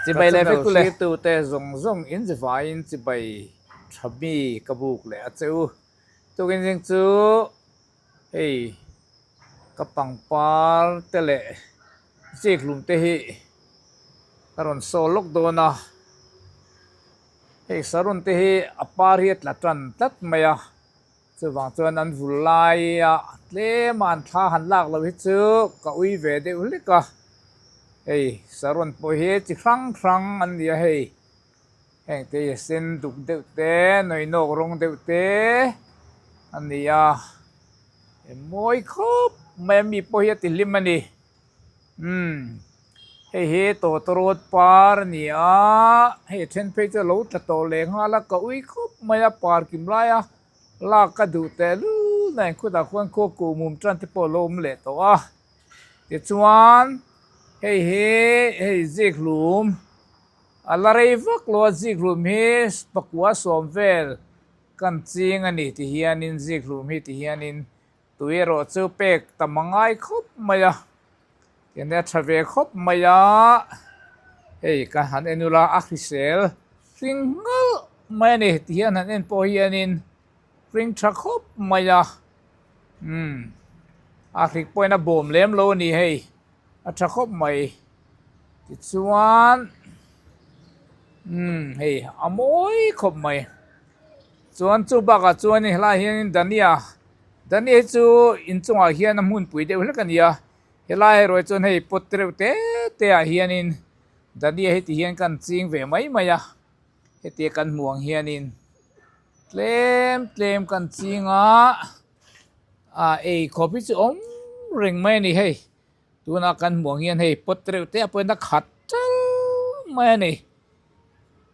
Chibai leh vek ule. Thlirtute zawng zawng in zivaiin chibai tha mi ka buk leh a che u. Tukin zing chu hei ka pangpar te leh zikhlum te hi ka rawn saw lawk dawn a. Hei sarun te hi a par hi a tla tan tlat mai a. Chuvang chuan an vul laia tlema an thla han lak loh hi chu ka ui ve deuh hlek a, hei saron pawh hi chi hrang hrang an ni a hei, heng te hi a sen duk deuh te nawinawk rawng deuh te a ni a, mawi khawp mai a mi pawh hi a ti hlim a ni. Umm hei hi tawtawrawt par a ni a, hei a then phei chu a lo tla tawh leh nghal a, ka ui khawp mai a par kim lai a, lak ka duh teh lul a engkhutah khuan khaw kuh mum tan te pawh a lo awm leh tawh a, tichuan hei hi hei zikhlum a la rei vak lo a zikhlum hi pakua sawm vel kan ching a ni ti hianin zikhlum hi ti hianin. Tui erawh chu pek tam a ngai khawp mai a, tiang te a tha ve khawp mai a, hei ka han en ula a hrisel hring nghalh mai a ni ti hian han en pawh hianin hring tha khawp mai a, umm a hrik pawhin a bawm lem lo a ni hei a tha khawp mai tichuan umm hei a mawi khawp mai. Chuan chu bakah chuan helaiah hianin Dania Dania hi chu inchungah hian a hmunpui deuh hlek a ni a helai erawh hi chuan hei pot reuh te te ah hianin Dania hi ti hian kan ching ve mai mai a hetia kan hmuh ang hianin tlem tlem kan ching a ah ei khawp hi chu awm reng mai a ni hei tuna kan hmuh ang hian hei pot reuh te ah pawhin a khat tal mai a ni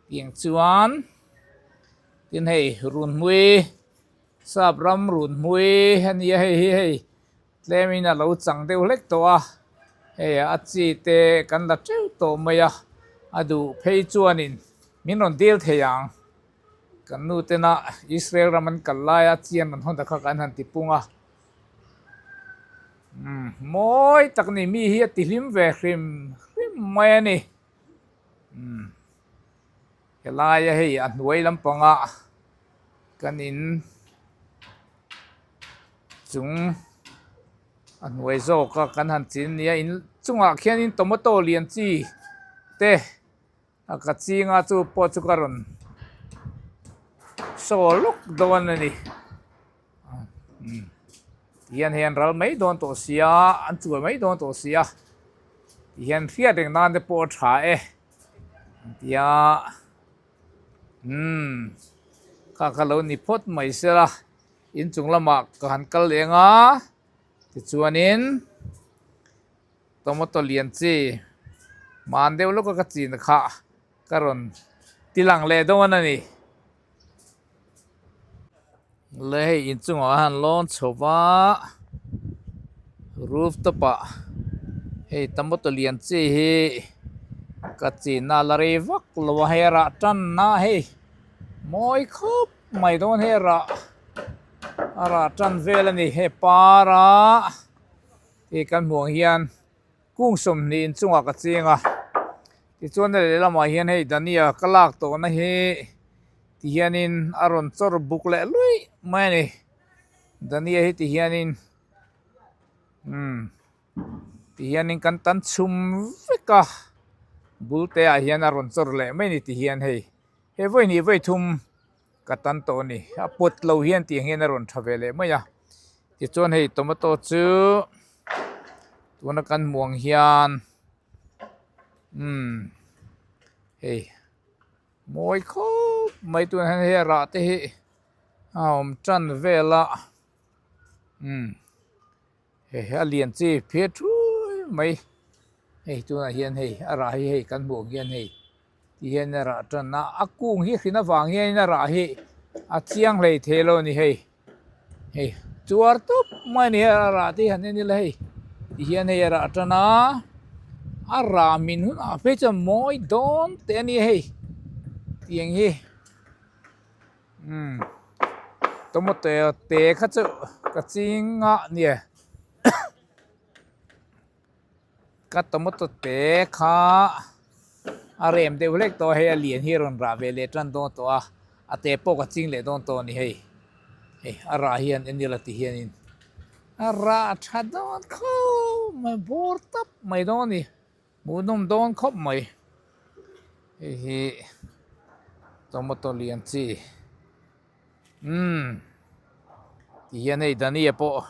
tiang chuan. Tin hei runhmui sap ram runhmui a nia hei hi hei tlemin a lo chang deuh hlek tawh a hei a chi te kan la teuh tawh mai a a duh phei chuanin min rawn dil thei ang kan nu tena Israel ram an kal laia chi an rawn hawn ta kha kan han ti pung a umm mawi tak a ni mi hi a ti hlim ve hrim hrim mai a ni umm. Helaia hei a hnuai lampanga kan in chung a hnuai zawka kan han chin nia in chungah khianin tomato lian chi te a ka chinga chu pawh chu ka rawn saw lawk dawn a ni tihian hei an ral mai dawn tawh sia an chuai mai dawn tawh sia tihian hriat reng nan te pawh a tha e. Tia umm kha kha lo ni phawt mai sela inchung lamah ka han kal leng a tichuanin tomato lian chi hman deuh lawk a ka chin kha ka rawn ti lang leh dawn a ni. Le hei inchungah a han lawn chho va rooftop ah hei tomato lian chi hi ka chin a la rei vak lo a hei a rah tan a hei mawi khawp mai dawn hei a rah a rah tan vel a ni hei par a hei kan hmuh ang hian kung sawmhnih inchungah ka ching a tichuan a lehlamah hian hei dania ka lak tawhna hi ti hianin a rawn chawr buk leh luih mai a ni dania hi ti hianin umm ti hianin kan tan chhum vek a bul te ah hian a rawn chawr leh mai a ni ti hian hei he vawi hnih vawi thum ka tan tawh a ni a pawt lo hian tiang hian a rawn tha ve leh mai a tichuan hei tomato chu tuna kan hmuh ang hian umm hei. Mawi khawp mai tunah hian hei a rah te hi a awm tan vel a umm hei hi a lian chi phiat thui mai hei tunah hian hei a rah hi hei kan hmuh ang hian hei ti hian a rah tan a a kung hi hrin avang hianin a rah hi a chiang hlei thei lo a ni hei hei chuar tawp mai a ni a rah te hi han en ila hei ti hian hei a rah tan a a rah min hunah phei chuan mawi dawn teh a nia hei tiang hi umm tomato te kha chu ka ching a nia ka tomato te kha. A rem deuh hlek tawh a hei a lian hi a rawn rah ve leh tan dawn tawh a, a te pawh ka ching leh dawn tawh a ni hei. Hei a rah hian en ila ti hianin a rah tha dawn khawp mai bawr tap mai dawn a ni. Hmuhnawm dawn khawp mai. Hei hi tomato lian chi. Umm ti hian hei Dania pawh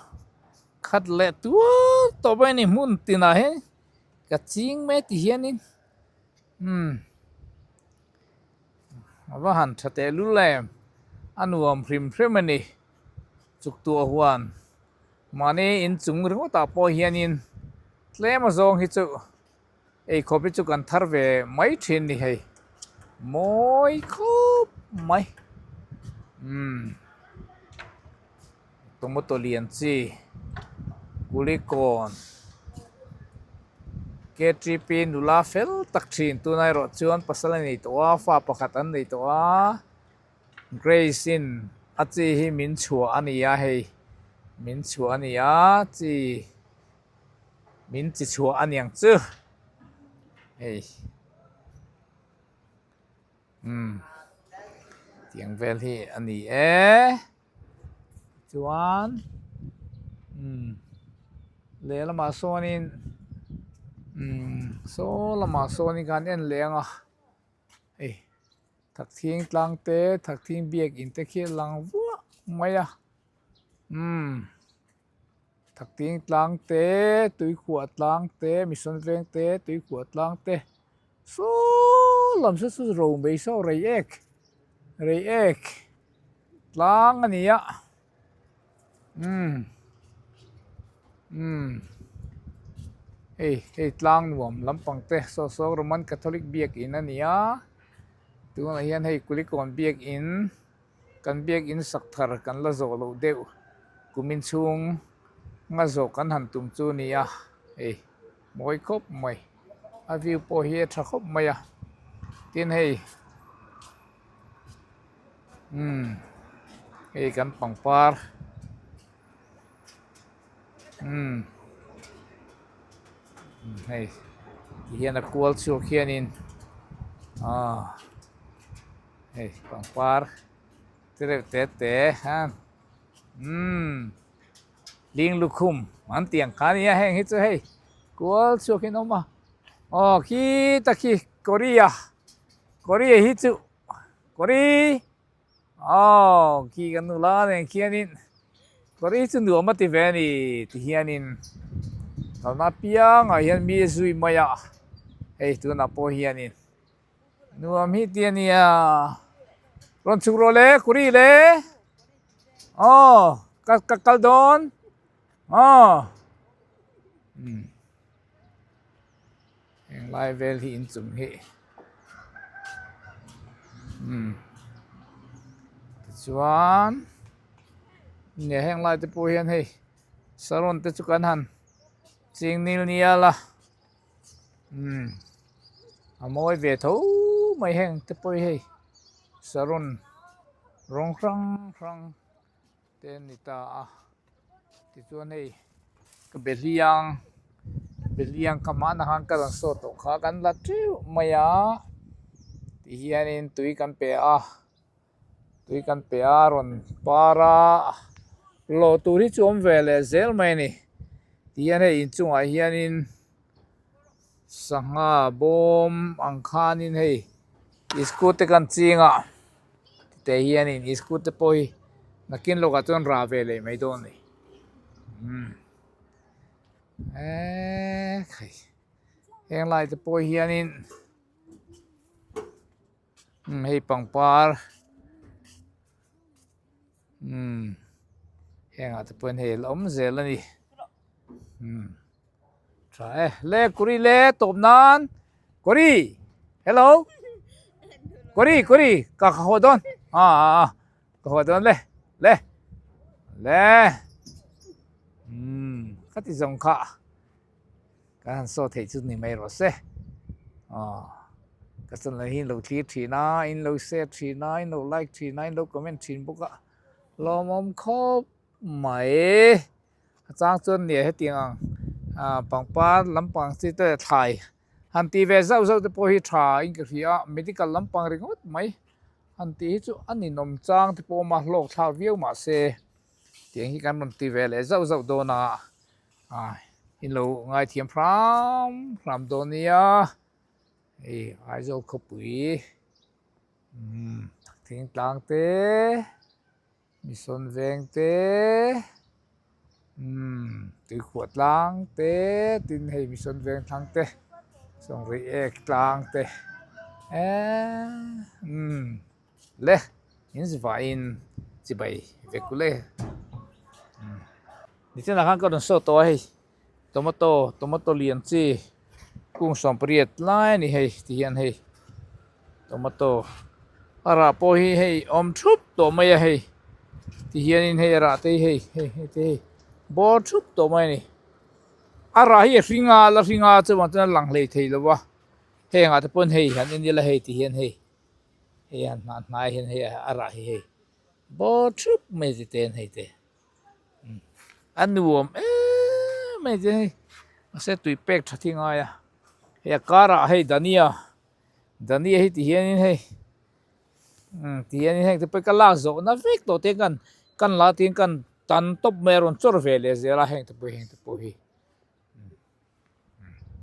khat leh tuar tawp a ni hmun tinah hian ka ching mai ti hianin umm a va han tha teh lul em a nuam hrim hrim a ni chuk tuah huan mahni inchung ringawt ah pawh hianin tlem a zawng hi chu. Eikhawp hi chu kan thar ve mai thin ni hei mawi khawp mai umm tomato lian chi kulikawn ktp nula fel tak thin tunah erawh chuan pasal a nei tawh a fa pakhat an nei tawh a Grace in a chi hi min chhuah a ni a hei min chhuah a ni a chi. Min chi chhuah a niang chu hei umm tiang vel hi a ni e chuan umm lehlamah sawnin umm saw lamah sawnin khan en leh ang a hei thakthing tlang te thakthing biakin te khi a lang vuah mai a umm. Thakting tlang te, tuikhuah tlang te, mission veng te, tuikhuah tlang te saw lam saw chu ro mai saw rei ek rei ek tlang a ni a umm umm hei hei tlang nuam lampang te saw saw Roman Catholic biakin a ni a tunah hian hei Kulikawn biakin. Kan biakinn sak thar kan la zawh loh deuh kumin chhung nga zawh kan han tum chu a ni a, hei mawi khawp mai a view pawh hi a tha khawp mai a tin hei umm hei kan pangpar umm hei ti hian a kual chhuak hianin aaa. Hei pangpar te reuh te te han umm ling lukhum an tih ang kha a nia heng hi chu hei kual chhuak in a awm a aw khita khi Korea Korea hi chu Kori aw khi kan nula nen khianin Kori chu nuam a ti ve a ni ti hianin kalna apiangah hian mi a zui mai a hei tunah pawh hianin. Nuam hi ti a nia. Rawn chhuk rawh le, kuri le. Aw, ka ka kal dawn. Aw. Hmm. Heng lai vel hi inchung hi. Hmm. Tichuan, nge heng lai te pawh hian hei saron te chu kan han ching nil nial a. Umm a mawi ve tho mai heng te pawh hi hei saron rawng hrang hrang te an ni ta a tichuan hei ka behliang behliang ka hmanah khan ka rawn saw tawh kha kan la teuh mai a tihianin tui kan pe a tui kan pe a rawn par a lawh tur hi chu awm ve leh zel mai a ni tihian hei inchungah hianin sangha bawm ang khanin hei iskut te kan ching a titeh hianin iskut te pawh hi nakin lawkah chuan rah ve leh mai dawn a ni umm eee khai heng lai te pawh hianin. Umm hei pangpar umm hengah te pawhin hei a la awm zel a ni umm tha e le kuri le tawp nan kuri hello kuri kuri ka ka haw dawn a a ka haw dawn le le le umm khati zawng kha. Kan han saw theih chu ni mai rawh se. Aw ka channel hi in lo thlir thin a, in lo share thin a, in lo like thin a, in lo comment thin bawk a, lawmawm khawp mai. A chang chuan nia hetiang ang ah pangpar lampang chi te thlai. Han tih ve zauh zauh te pawh hi tha in ka hria a, medical lampang ringawt mai han tih hi chu a ninawm chang te pawh a awm a, hlawk thlak viau mahse tiang hi kan rawn ti ve leh zauh zauh dawn a, ah in lo ngaithiam hram hram dawn nia, hei Aizawl khawpui umm thingtlang te. Mission veng te umm tuikhuah tlang te tin hei mission veng thlang te sawngri ek tlang te eee umm le in zivaiin chibai vek ule umm nichinah khan ka rawn sawi tawh a hei tomato tomato lian chi kung 80 lai a ni hei ti hian hei. Tomato a rah pawh hi hei awm thup tawh mai a hei ti hianin hei a rah te hi hei hei hei te hei bawr thup tawh mai a ni a rah hi a hring a la hring a chuvang chuan a lang hlei thei lo va heng ah te pawn hei han en ila hei ti hian hei hei a hnah hnai hian hei a rah hi hei bawr thup mai ti te hian hei te a nuam em mai te hei mahse tui pek tha thi ngai a hei a karah hei dania. Dania hi ti hianin hei umm ti hianin heng te pawh hi ka lak zawh na vek tawh te kan kan la tiin kan tan tawp mai a rawn chawr ve leh zel a heng te pawh hi heng te pawh hi.